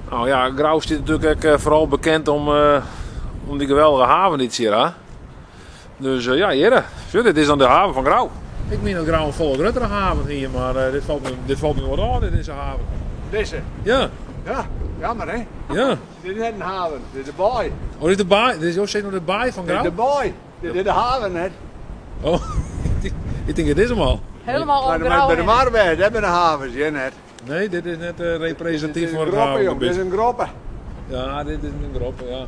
Nou ja, Grou stiet natuerlik ek foaral bekend om, om dy geweldige haven dy't se hjir ha. Dus ja, hjirre. Sjoch, dit is dan de haven fan Grou. Ik mien dat Grou in folle gruttere haven hie, mar dit falt my, dit falt my wat ôf, dit dizze haven. Dizze? Ja. Ja, jammer hè? Ja. Dit is net in haven, dit is de baai. Oh, dit is de baai? Dit is, jo sizze no de baai fan Grou? Dit is de baai, dit is de haven net. Oh, ik tink it is 'm al. Helemaal om Grou By de mar wêze, dêr binne de havens, hjir net. Nee, dit is net represintatyf foar it havengebiet. Dit is in groppe. Ja, dit is in groppe, ja.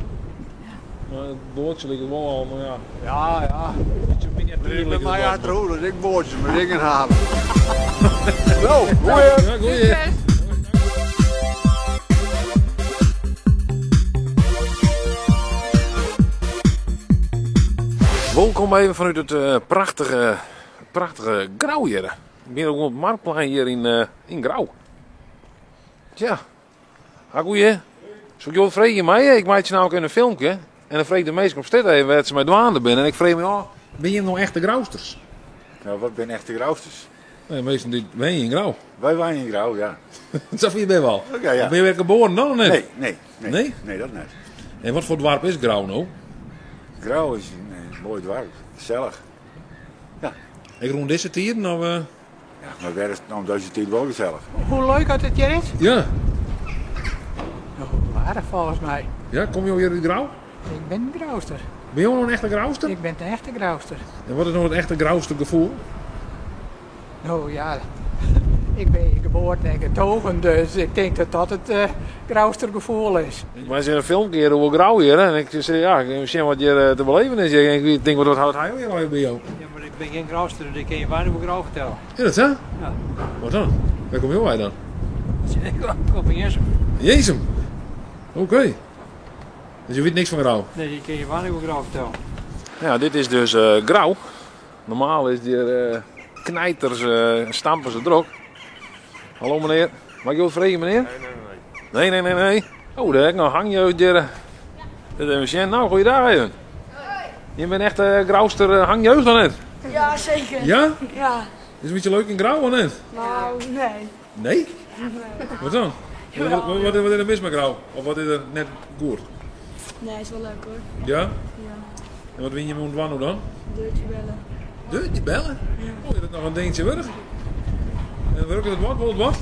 Mar it boatsje liket wol al, mar ja. Ja, ja. Bytsje miniatuer liket it wol. Mei achterhoede, ek boatsjes, mar ek in haven. No, goeie. Ja, goeie. Wolkom even fanút it prachtige, prachtige Grou hjir. Ik bin op it Marktplein hjir yn, yn Grou. Tja, ha goeie. Soe ik jo freegje meie? Ik meitsje namelijk in filmke en dan freegje ik de minsken op strjitte even wêr't se mei dwaande binne. En ik freegje my ôf, binne jim no echte Grousters? Nou, wat binne echte Grousters? Nee, minsken dy't wenje yn Grou. Wy wenje yn Grou, ja. Safier binne we al. Oké, ja. Binne je wer geboren dan of net? Nee, nee, nee. Nee? Nee, dat net. En wat foar doarp is Grou no? Grou is in moai doarp, gesellich. Ja. Ek rûn dizze tiden of? Ja, mar wêr is it no dizze tiid wol gesellich? Hoe leuk dat it hjir is? Ja. No, aardich folgens my. Ja, komme jo hjir út Grou? Ik bin in Grouster. Binne jo no in echte Grouster? Ik bin in echte Grouster. En wat is no it echte Grouster gefoel? No ja, ik bin hjir geboren en getogen, dus ik tink dat dat it Grouster gefoel is. Ik meitsje in filmke hjir oer Grou hjir en ik sis ja, ik even sjen wat hjir te beleven is. Ik tink wat houdt hy hjir allegear by jo? Ja, mar ik bin gjin Grouster, dus ik kin je weinig oer Grou fertelle. Is dat sa? Ja. Wat dan? Wêr komme jo wei dan? Ik kom fan Jirnsum. Jirnsum? Oké. Dus je wit niks fan Grou? Nee, ik kin je weinig oer Grou fertelle. Ja, dit is dus Grou. Normaal is hjir knijters, stampen se drok. Hallo menear, mei ik jo wat freegje menear? Nee, nee, nee, nee. Oh, dêr ek noch hangjeugd hjir. Dit even sjen. Nou, goeiedag even. Je bent echt Grouster hangjeugd of net? Ja, zeker. Ja? Ja. Is it in bytsje leuk yn Grou of net? Nou, nee. Nee? Wat dan? Wat, wat, wat is der mis mei Grou? Of wat is der net goed? Nee, is wol leuk hoor. Ja? Ja. En wat wiene jim oan it dwaan no dan? Deurtje bellen. Deurtje bellen? Ja. Oh, is dat noch in ding tsjintwurdich? En wurket it wat? Wol it wat?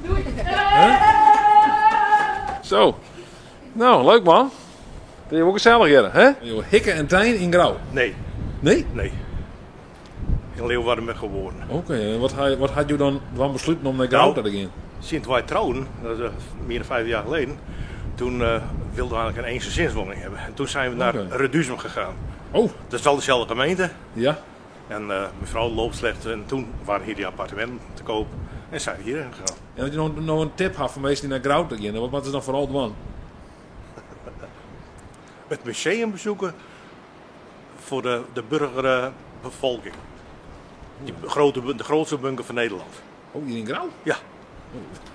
Doei. Huh? Zo. Nou, leuk man. Het is wol gesellich hjir, hè? Jo hikke en tein yn Grou? Nee. Nee? Nee. In Leeuwarden ben geboren. Oké, en wat, wat hat jo dan dwaan besluten om nei Grou Nou, ta te gean? Sinds wij trouwden, dat is meer dan 5 jaar geleden, toen wilden we eigenlijk een eensgezinswoning hebben. En toen zijn we naar Oké. Reduzum gegaan. Oh. Dat is wel dezelfde gemeente. Ja. En mijn vrouw loopt slecht en toen waren hier die appartementen te koop en zijn we hierheen gegaan. En as jo no in tip ha foar minsken dy't nei Grou ta gean, wat moatte se dan foaral dwaan? Het museum bezoeken voor de burgerbevolking. Die grote, de grootste bunker van Nederland. Oh, hier in Grou? Ja.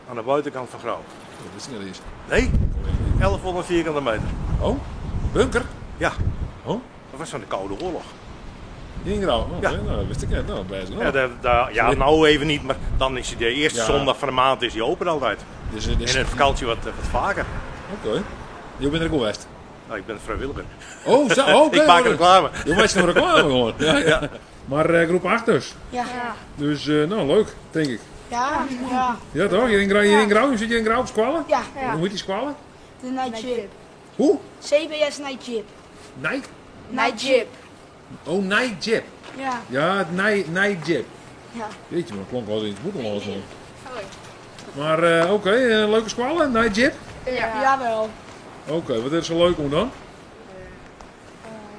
Aan de buitenkant van Grou. Oh, dat wist ik net eens. Nee, 1100 vierkante meter. Oh, bunker? Ja. Oh? Dat was van de Koude Oorlog. Hier in Grou? Oh, Ja. nou, dat wist ik net. Nou, best Ja, genoeg. ja, nou even niet, maar dan is hij de eerste Ja. zondag van de maand is hij open altijd. Dus, dus En in de vakantie wat vaker. Oké. Je bent er ook west? Nou, ik ben vrijwilliger. Oh, zo, oké. Ik maak reclame. Je maakt nog reclame gewoon. Ja, ja. Maar groep 8 dus. Ja. Dus nou, leuk, denk ik. Ja. Ja. Ja toch? Hier in Grou, hier in Grou? Zit je in Grou op skoalle? Ja. Ja. Hoe heet die skoalle? De Night Jip. Hoe? CBS Night Jip. Night? Night Jip. Oh, Night Jip. Ja. Ja, het Night Jip. Ja. Jeetje, maar dat klonk wel eens iets bûtenlâns man. Maar oké, leuke skoalle, Night Jip? Ja. Jawel. Oké, wat is er zo leuk om dan?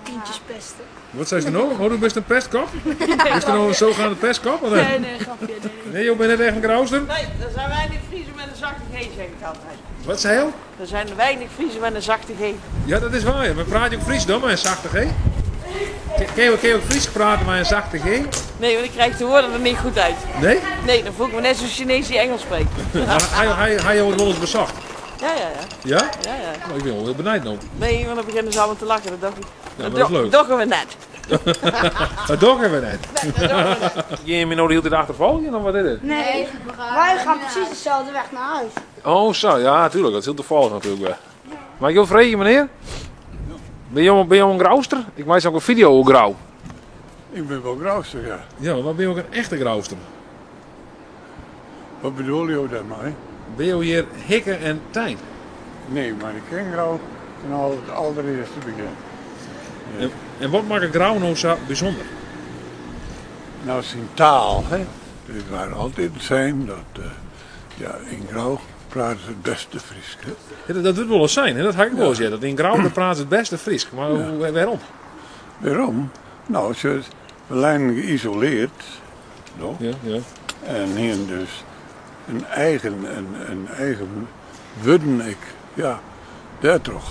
Kindjes pesten. Wat zei ze nou? Oh, du bist een pestkop? Is er nou een zogenaamde pestkop? Of Nee, nee, grapje. Nee, nee. Nee, je bent net echt een Grouster? Nee, er zijn weinig Friezen met een zachte G, zeg ik altijd. Wat zei je? Er zijn weinig Friezen met een zachte G. Ja, dat is waar. Ja. Maar praat je ook Fries dan met een zachte G? Ken je ook Fries praten met een zachte G? Nee, want ik krijg de woorden er niet goed uit. Nee? Nee, dan voel ik me net zo'n Chinees die Engels spreekt. Maar hij wordt wel eens bezocht. Ja, ja, ja. Ja? Ja, ja. Nou, ik ben wel heel benijd nou. Nee, want dan beginnen ze allemaal te lachen. Dat dacht ik. Ja, maar dat is leuk. Dat doen we net. Dat dogge we net. Gean je my no de hiele tiid achterfolgjen of wat is dit? Nee, wij gaan precies dezelfde weg naar huis. Oh zo, ja tuurlijk, dat is heel toevallig natuurlijk weer. Mag ik jo freegje meneer? Binne jo, binne jo in Grouster? Ik meitsje ook in fideo oer Grou. Ik ben wol Grouster, ja. Ja, mar binne jo ek in echte Grouster? Wat bedoele jo dêrmei? Binne jo hjir hikke en tein? Nee, mar ik ken Grou fan it alderearste begjin. En, en wat makket Grou no sa bysûnder? No, syn taal, hè. It waard altyd sein dat ja, yn Grou prate se it bêste Frysk. Hè. Ja, dat wurdt wolris sein, hè? Dat ha ik wolris heard. Dat yn Grou dêr prate se it bêste Frysk. Mar ja. wêrom? Wêrom? No, se leinen geïsoleerd. No? Ja, ja. En hienen dus in eigen, in eigen wurden ek. Ja, dêrtroch.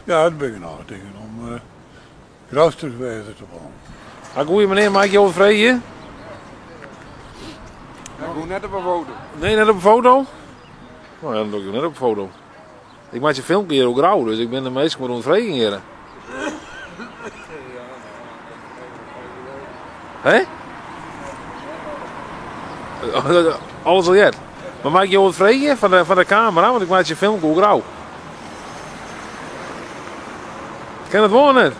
Ja, it binne genôch dingen om Grouster wêze te wollen. Ha goeie menear, mei ik jo wat freegje? Ik woe net op 'e foto. Nee, net op 'e foto? No ja, dan doch ik jo net op 'e foto. Ik meitsje in filmke hjir oer Grou, dus ik bin de minsken wat oan it freegjen hjir. Hé? Alles al heard. Mar mei ik jo wat freegje foar de kamera, want ik meitsje in filmke oer Grou. Kin it wol of net?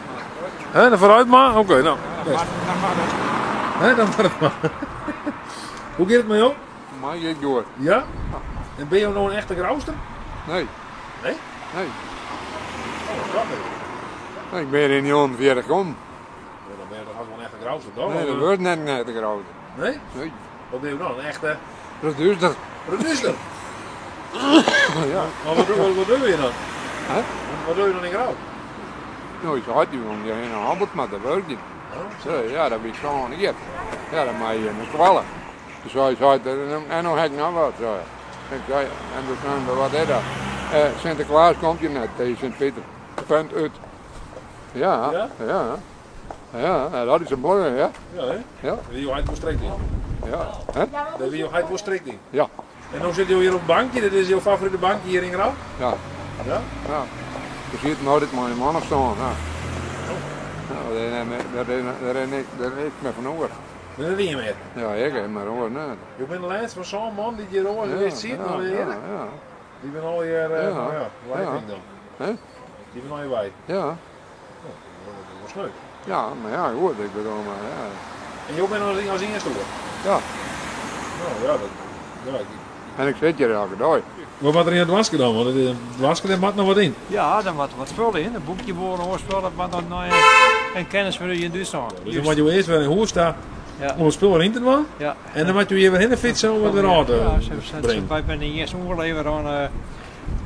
Hè, dan foarút mar? Oké, no. Bêst. Hè, dan moat it mar. Hoe giet it mei jo? Mei giet goed. Ja? En binne jo no in echte Grouster? Nee. Nee? Nee. Oh, wat grappich. Ik bin yn 49 kommen. Ja, dan binne jo toch hast wol in echte Grouster, toch? Nee, dat wurdt net in echte Grouster. Nee? Nee. Wat binne jo dan, in echte? Redúster. Redúster? Ja. Maar wat, wat, wat doe je dan? Hè? Wat doe je dan yn Grou? No, ik had die in een Albert maar dat werkt niet. Oh. Zo, ja, dat ben ik zo niet. Ja, dan mag je in de kwallen. Dus hij zei, en dan heb ik nog wat. Zei. Ik zei, en toen zei hij, wat is dat? Sinterklaas komt je net tegen Sint-Pieter. Punt uit. Ja, Ja? ja. Ja, ja, dat is een belangrijk, hè? Ja, hè? Ja. Wie jo heit wol strikt yn. Ja. Hè? Dêr wie jo heit wol strikt yn. Ja. En no sitte jo hjir op it bankje, dit is jo favorite bankje hjir yn Grou? Ja. Ja? Ja. We sieten altyd mei in man of sân, ja. Ja, dêr is niks mear fan oer. Der is net ien mear? Ja, ik, mar oaren net. Jo binne de lêste fan sân man dy't hjir oars Ja, siet, ja, noch hjir? ja, ja. Dy binne allegear, Ja, no ja, wei ja. tink dan. Hè? Dy binne allegear wei. Ja. Oh, dat is wol sneu. Ja, mar ja, goed, ik bedoel mar, ja. En jo binne as earste oer? Ja. No ja, dat, ja, ik... En ik sit hjir elke dei. Wat moat der yn it doaske dan? Want it doaske dêr moat noch wat yn. Ja, der moat wat spul yn. In boekje wol, in oar spul, dat moat noch nei in kennis fan yn Dútslân. Dus dan moat jo earst wer nei hûs ta Ja. om it spul wer yn te dwaan. Ja. En dan moat jo hjir wer hinne fytse om it wer ôf te Ja, se, bringen. wy binne earst oerlevere oan,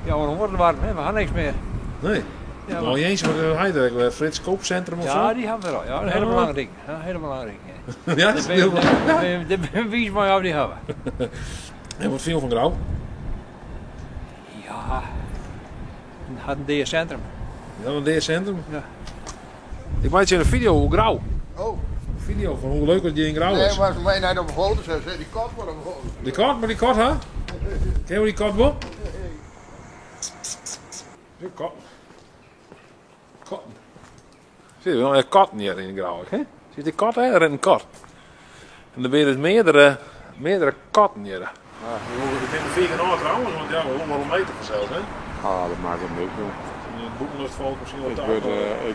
ja, oan oare doarpen, hè. We ha niks mear. Nee. Ja, Nou, eens, wat hy der ek wer? Frits Koopcentrum of Ja, zo? die hawwe we al. Ja, een hele Oh. belangrijke. Ja, hele belangrijke. Ja, dat is heel belangrijk. Dêr binne we wiis mei of dy hawwe. En wat fine jo fan Grou? Ja, hat in dea sintrum. Ja, in dea sintrum? Ja. Ik meitsje in fideo oer Grou. Oh. Een fideo fan hoe leuk it hjir yn Grou Nee, is. maar voor mij net op de foto, ze zei die kat maar op de foto. Die kat, mar die kat ha? Ken jo die kat wol? De kat. Katten. Zie je wel, katten hjir yn Grou ek, hè? Zie je die kat, hè? Der rint in kat. En der binne dus meardere katten hjir. Ja, ik bin fier genôch trouwens, want ja, we wolle wol in meter fansels, hè? Ah, dat makket niks, joh. In it bûtenlucht falt miskien wol Ik ta.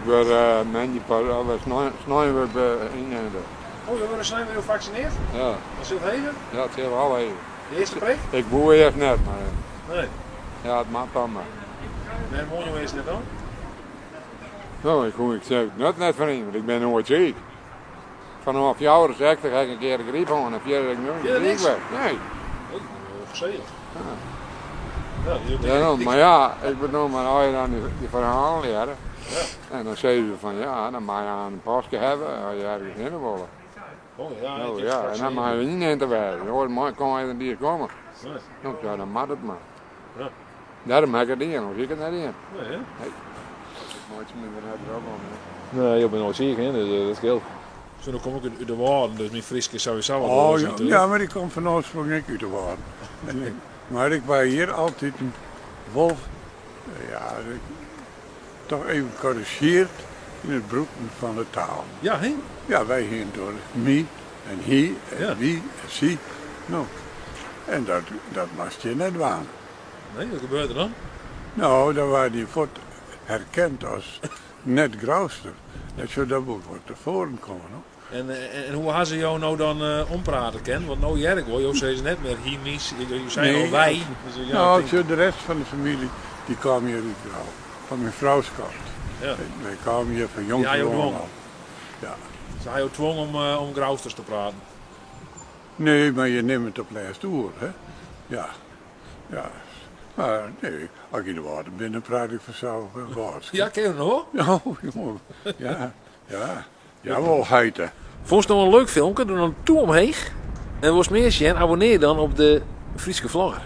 wurd moandei pas, of snein wurd ik yninte. Oh, jo wurde snein wer faksinearre? Ja. Dat sil heve? Ja, it sil wol heve. De earste prik? Ik woe earst net, mar. Nee. Ja, it moat dan mar. Wêrom woene jo earst net dan? No, ik koe ik sels net fan yn, want ik bin noait siik. Fanôf 64 ha ik in kear de gryp hân en fierder ik noait Fierder siik niks? west. Nee. Oh, gesellich. Ja, die Ja, no, mar ja, ik bedoel, mar as je dan dy ferhalen hearre, en dan sizze se fan ja, dan moatte je aan in paske hawwe as je ergens hinne wolle. Oh ja, No, ik ja, en dan moatte je yninte wêze, oars kan je net komme. Nee. No, ja, dan moat it mar. Ja. Dêrom ha ik it dien, oars hie ik it net dien. Nee, hè? Nee. Ik meitsje my der net drok om, hè. Nee, jo binne noait siik, hè, dus dat skeelt. Zo, dan kom ik út de Wâlden, dus myn Frysk is sowieso wat Oh, oars ja, natuerlik. ja, mar ik kom fan oarsprong ek út de Wâlden. En ik, mar ik wa hjir altyd wol, ja, ik, toch even korrizjeard. Yn it brûken fan de taal. Ja, hè? Ja, wy hienen door my en hy en wy en sy. No, en dat, dat moatst hjir net dwaan. Nee, wat gebeurt der dan? No, dan waard je fuort herkend as net Grouster. En sjoch, dat woe ik wol tefoaren komme, no. En, en hoe ha se jo no dan omprate kind? Want no hear ik wol, jo sizze net mear hy, my, jo seine al wy. Dus, ja, No, ik tink- sjoch, de rest fan de famylje die kaam hjir út Grou. Fan myn frou's kant. Ja. Wy kamen hjir fan jongs Ja, jo af oan dwong. al. Ja. Se ha jo twong om, om Grousters te praten? Nee, mar je nimme it op lêst oer, hè. Ja. Ja. Mar nee, as ik yn de Wâlden bin, dan praat ik fansels Wâldsk. Ja, kin jo noch wol? Oh, jonge. Ja, ja. Jawol, heite. Fûnst no in leuk filmke? Doch dan in tûm omheech. En wolst mear sjen? Abonnear dan op de Fryske Vlogger.